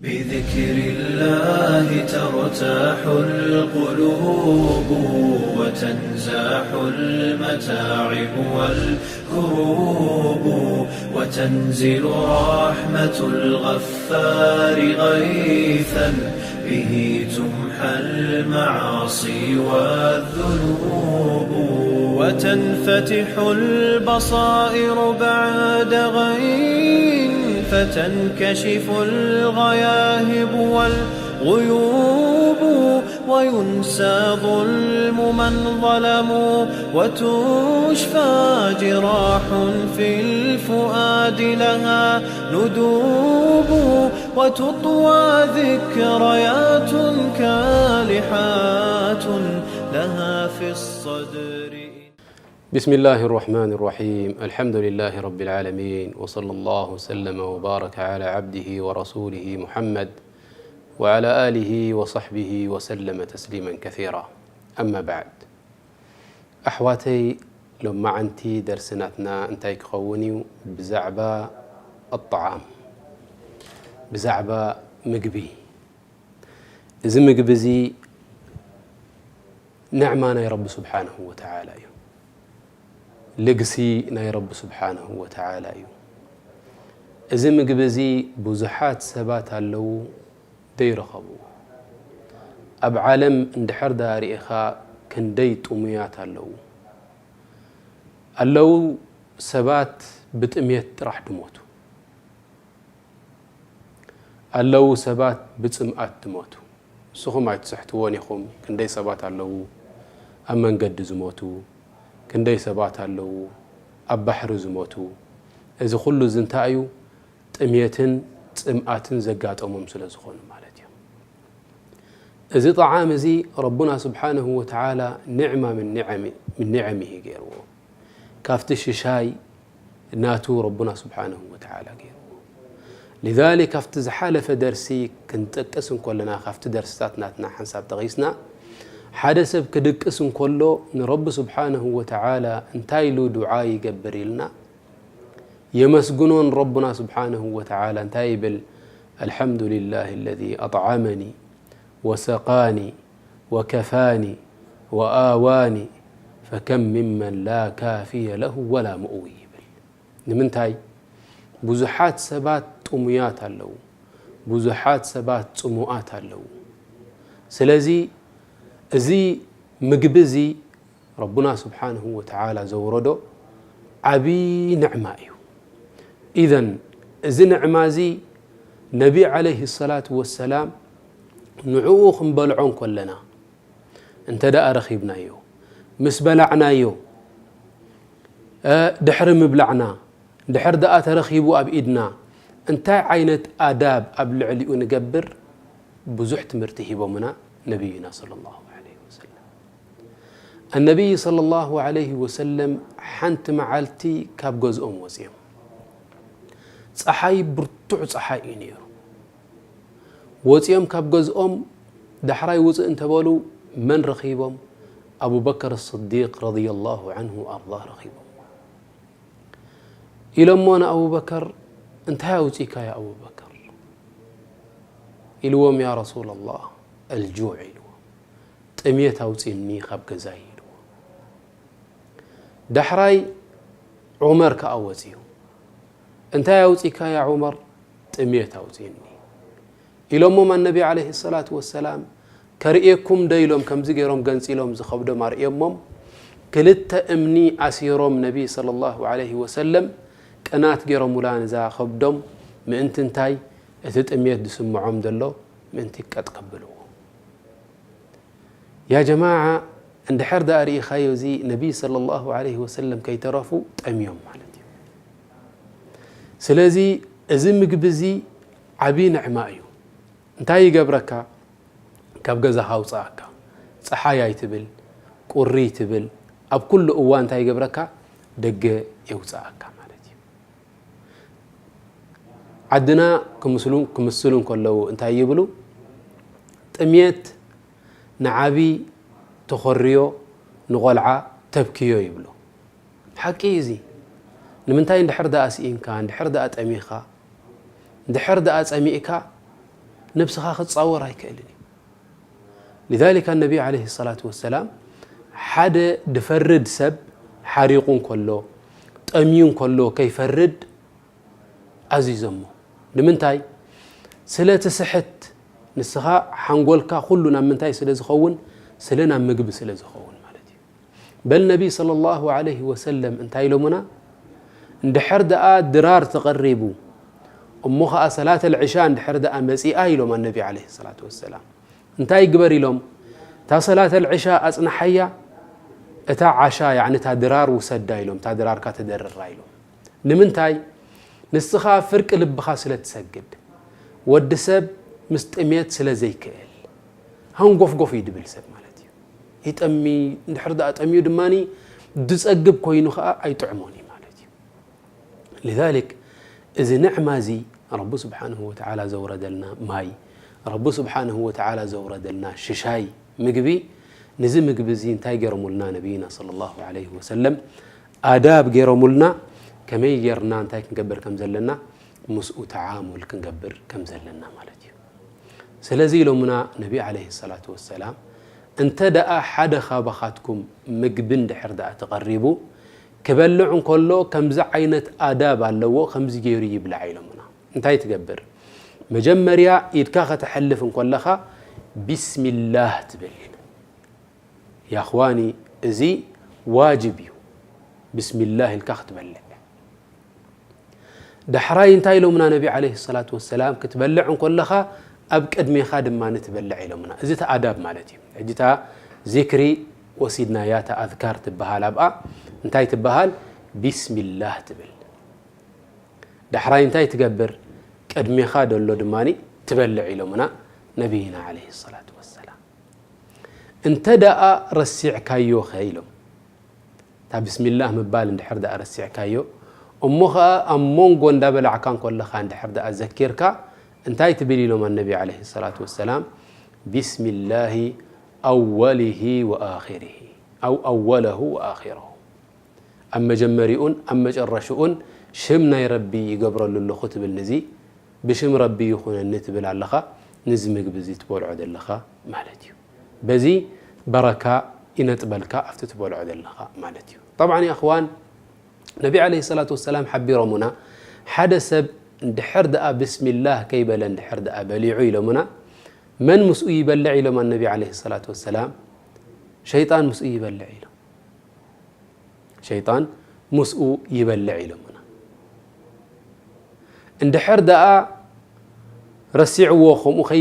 بذكر الله ترتاح القلوب، وتنزاح المتاعب والكروب، وتنزل رحمة الغفار غيثا به تمحى المعاصي والذنوب، وتنفتح البصائر بعد غين، فتنكشف الغياهب والغيوب، وينسى ظلم من ظلموا، وتشفى جراح في الفؤاد لها ندوب، وتطوى ذكريات كالحات لها في الصدر. بسم الله الرحمن الرحيم. الحمد لله رب العالمين، وصلى الله وسلم وبارك على عبده ورسوله محمد وعلى آله وصحبه وسلم تسليما كثيرا. أما بعد. ኣሕዋተይ፣ ሎማዓንቲ ደርሲ ናትና እንታይ ክኸውን እዩ? ብዛዕባ ኣጣዓም፣ ብዛዕባ ምግቢ። እዚ ምግቢ እዚ ንዕማ ናይ ረቢ ስብሓንሁ ወተዓላ እዩ። ልግሲ ናይ ረቢ ስብሓንሁ ወተዓላ እዩ። እዚ ምግቢ እዚ ብዙሓት ሰባት ኣለዉ ዘይረኸብዎ። ኣብ ዓለም እንድሕር ደኣ ርኢኻ ክንደይ ጥሙያት ኣለዉ። ኣለዉ ሰባት ብጥሜት ጥራሕ ድሞቱ። ኣለዉ ሰባት ብጽምኣት ድሞቱ። ንስኹም ኣይትስሕትዎን ኢኹም። ክንደይ ሰባት ኣለዉ ኣብ መንገዲ ዝሞቱ፣ ክንደይ ሰባት ኣለዉ ኣብ ባሕሪ ዝሞቱ። እዚ ኩሉ እዚ እንታይ እዩ? ጥሜትን ጽምኣትን ዘጋጠሞም ስለ ዝኾኑ ማለት እዩ። እዚ ጠዓም እዚ ረቡና ስብሓንሁ ወተዓላ ኒዕማ ምን ኒዐሚ-፣ ምን ኒዐሚሂ ገይርዎ። ካብቲ ሽሻይ ናቱ ረቡና ስብሓንሁ ወተዓላ ገይርዎ። ሊዛሊክ፣ ካብቲ ዝሓለፈ ደርሲ ክንጠቅስ እንከለና፣ ካብቲ ደርስታት ናትና ሓንሳብ ጠቒስና፣ ሓደ ሰብ ክድቅስ እንከሎ ንረቢ ስብሓንሁ ወተዓላ እንታይ ኢሉ ዱዓ ይገብር ኢልና? የመስግኖን ረቡና ስብሓንሁ ወተዓላ እንታይ ይብል? ኣልሓምዱሊላሂ ለዚ ኣጥዓመኒ ወሰቃኒ ወከፋኒ ወኣዋኒ ፈከም ሚመን ላ ካፊየ ለሁ ወላ ሙእዊ ይብል። ንምንታይ? ብዙሓት ሰባት ጥሙያት ኣለዉ። ብዙሓት ሰባት ጽሙኣት ኣለዉ። ስለዚ እዚ ምግቢ እዚ ረቡና ስብሓንሁ ወተዓላ ዘውረዶ ዓብዪ ንዕማ እዩ። ኢዘን እዚ ንዕማ እዚ ነቢ ዓለይሂ ሰላቱ ወሰላም ንዕኡ ክንበልዖ እንከለና እንተ ደኣ ረኺብናዮ፣ ምስ በላዕናዮ፣ እ፣ ድሕሪ ምብላዕና፣ ድሕር ደኣ ተረኺቡ ኣብ ኢድና እንታይ ዓይነት ኣዳብ ኣብ ልዕሊኡ ንገብር ብዙሕ ትምህርቲ ሂቦምና ነቢይና ሰለላሁ ዐለይሂ ወሰለም። ኣነቢይ ሰለላሁ ዐለይሂ ወሰለም ሓንቲ መዓልቲ ካብ ገዝኦም ወፅዮም። ፀሓይ ብርቱዕ ፀሓይ እዩ ነይሩ። ወፅዮም ካብ ገዝኦም ዳሕራይ ውፅእ እንተበሉ መን ረኺቦም? ኣቡበከር ስዲቅ ረዲየላሁ ዐንሁ ኣርዳ ረኺቦም። ኢሎሞ ንኣቡበከር፣ እንታይ ኣውፂእካ ያ ኣቡበከር? ኢልዎም፣ ያ ረሱላላህ፣ ኣልጁዕ ኢልዎም፣ ጥሜት ኣውፂእኒ ካብ ገዛይ ኢልዎም። ዳሕራይ ዑመር ከኣ ወፂኡ፣ እንታይ ኣውፂእካ ያ ዑመር? ጥሜት ኣውፂእኒ። ኢሎሞም ኣነቢ ዓለይሂ ሰላቱ ወሰላም፣ ከርእየኩም ዶ ኢሎም ከምዚ ገይሮም ገንፂሎም ዝኸብዶም ኣርእዮሞም፣ ክልተ እምኒ ኣሲሮም ነቢ ሰለላሁ ዐለይሂ ወሰለም ቅናት ገይሮሙላ ነዛ ከብዶም። ምእንቲ እንታይ? እቲ ጥሜት ዝስምዖም ዘሎ ምእንቲ ቀጥ ከብልዎ። ያ ጀማዓ፣ እንድሕር ደኣ ርኢኻዮ፣ እዚ ነቢ ሰለላሁ ዐለይሂ ወሰለም ከይተረፉ ጠምዮም ማለት እዩ። ስለዚ እዚ ምግቢ እዚ ዓብዪ ንዕማ እዩ። እንታይ ይገብረካ? ካብ ገዛኻ ኣውፅኣካ። ፀሓይ ኣይትብል፣ ቁሪ ትብል፣ ኣብ ኩሉ እዋን እንታይ ይገብረካ? ደገ የውፅኣካ ማለት እዩ። ዓድና ክምስሉ፣ ክምስሉ እንከለዉ እንታይ ይብሉ? ጥሜት ንዓቢ ተኾርዮ፣ ንቖልዓ ተብክዮ ይብሉ። ሓቂ እዩ እዚ። ንምንታይ? እንድሕር ደኣ ስኢንካ፣ እንድሕር ደኣ ጠሚኻ፣ እንድሕር ደኣ ጸሚእካ፣ ነብስኻ ክጻወር ኣይክእልን እዩ። لذلك النبي عليه الصلاة والسلام ሓደ ድፈርድ ሰብ ሓሪቑ እንከሎ፣ ጠምዩ እንከሎ ከይፈርድ ኣዚዞሞ። ንምንታይ? ስለ ትስሕት። ንስኻ ሓንጎልካ ኩሉ ናብ ምንታይ ስለ ዝኸውን? ስለ ናብ ምግቢ ስለ ዝኸውን ማለት እዩ። በል ነቢ ሰለላሁ ዐለይሂ ወሰለም እንታይ ኢሎምና? እንድሕር ደኣ ድራር ተቐሪቡ፣ እሞ ኸኣ ሰላተል ዕሻ እንድሕር ደኣ መጺኣ ኢሎም ኣነቢ ዐለይሂ ሰላቱ ወሰላም። እንታይ ግበር ኢሎም? እታ ሰላተል ዕሻ ኣጽንሓያ፣ እታ ዓሻ፣ ያዕኒ እታ ድራር ውሰዳ ኢሎም፣ እታ ድራርካ ተደርራ ኢሎም። ንምንታይ? ንስኻ ፍርቂ ልብኻ ስለ ትሰግድ። ወዲ ሰብ ምስ ጥሜት ስለ ዘይክእል፣ ሃንጎፍጎፍ እዩ ድብል ሰብ ማለት እዩ። ይጠሚ፣ እንድሕር ደኣ ጠምዩ ድማኒ፣ ድጸግብ ኮይኑ ኸኣ ኣይጥዕሞን እዩ ማለት እዩ። لذلك እዚ ንዕማ እዚ ረቢ ስብሓንሁ ወተዓላ ዘውረደልና ማይ፣ ረቢ ስብሓንሁ ወተዓላ ዘውረደልና ሽሻይ ምግቢ፣ ንዚ ምግቢ እዚ እንታይ ገይሮሙልና ነቢይና ሰለላሁ ዐለይሂ ወሰለም? ኣዳብ ገይሮሙልና፣ ከመይ ገይርና እንታይ ክንገብር ከም ዘለና፣ ምስኡ ተዓሙል ክንገብር ከም ዘለና ማለት እዩ። ስለዚ ኢሎምና ነቢ ዐለይሂ ሰላቱ ወሰላም፣ እንተ ደኣ ሓደ ካባኻትኩም ምግቢ እንድሕር ደኣ ተቐሪቡ፣ ክበልዕ እንከሎ ከምዚ ዓይነት ኣዳብ ኣለዎ፣ ከምዚ ገይሩ ይብላዕ ኢሎምና። እንታይ ትገብር? መጀመርያ ኢድካ ከተሕልፍ እንከለኻ ቢስሚላህ ትብል። ያ እኽዋኒ፣ እዚ ዋጅብ እዩ። ቢስሚላህ ኢልካ ክትበልዕ። ዳሕራይ እንታይ ኢሎምና ነቢ ዐለይሂ ሰላቱ ወሰላም? ክትበልዕ እንከለኻ ኣብ ቅድሜኻ ድማ ትበልዕ ኢሎምና። እዚ እቲ ኣዳብ ማለት እዩ። ሕጂ እታ ዚክሪ ወሲድናያ፣ እታ ኣዝካር ትበሃል። ኣብኣ እንታይ ትበሃል? ቢስሚላህ ትብል። ዳሕራይ እንታይ ትገብር? ቅድሜኻ ደሎ ድማ ትበልዕ ኢሎምና ነቢይና ዐለይሂ ሰላቱ ወሰላም። እንተ ደኣ ረሲዕካዮ ኸ ኢሎም፣ እታ ብስሚላህ ምባል እንድሕር ደኣ ረሲዕካዮ፣ እሞ ኸኣ ኣብ መንጎ እንዳበላዕካ እንከለኻ እንድሕር ደኣ ዘኪርካ፣ እንታይ ትብል ኢሎም ኣነቢ ዐለይሂ ሰላቱ ወሰላም? ቢስሚላሂ ኣወሊሂ ወኣኺሪሂ፣ ኣው ኣወለሁ ወኣኺረሁ። ኣብ መጀመሪኡን ኣብ መጨረሽኡን ሽም ናይ ረቢ ይገብረሉ ኣለኹ ትብል፣ ንዚ ብሽም ረቢ ይኹነኒ ትብል ኣለኻ፣ ንዚ ምግቢ እዚ ትበልዖ ዘለኻ ማለት እዩ። በዚ በረካ ይነጥበልካ ኣብቲ ትበልዖ ዘለኻ ማለት እዩ። ጠብዓን፣ ያ እኽዋን፣ ነቢ ዐለይሂ ሰላቱ ወሰላም ሓቢሮሙና፣ ሓደ ሰብ እንድሕር ደኣ ብስሚላህ ከይበለ እንድሕር ደኣ በሊዑ ኢሎሙና፣ መን ምስኡ ይበልዕ ኢሎም ኣነቢ ዐለይሂ ሰላቱ ወሰላም? ሸይጣን ምስኡ ይበልዕ ኢሎም። ሸይጣን ምስኡ ይበልዕ ኢሎምና። እንድሕር ደኣ ረሲዕዎ፣ ከምኡ ከይ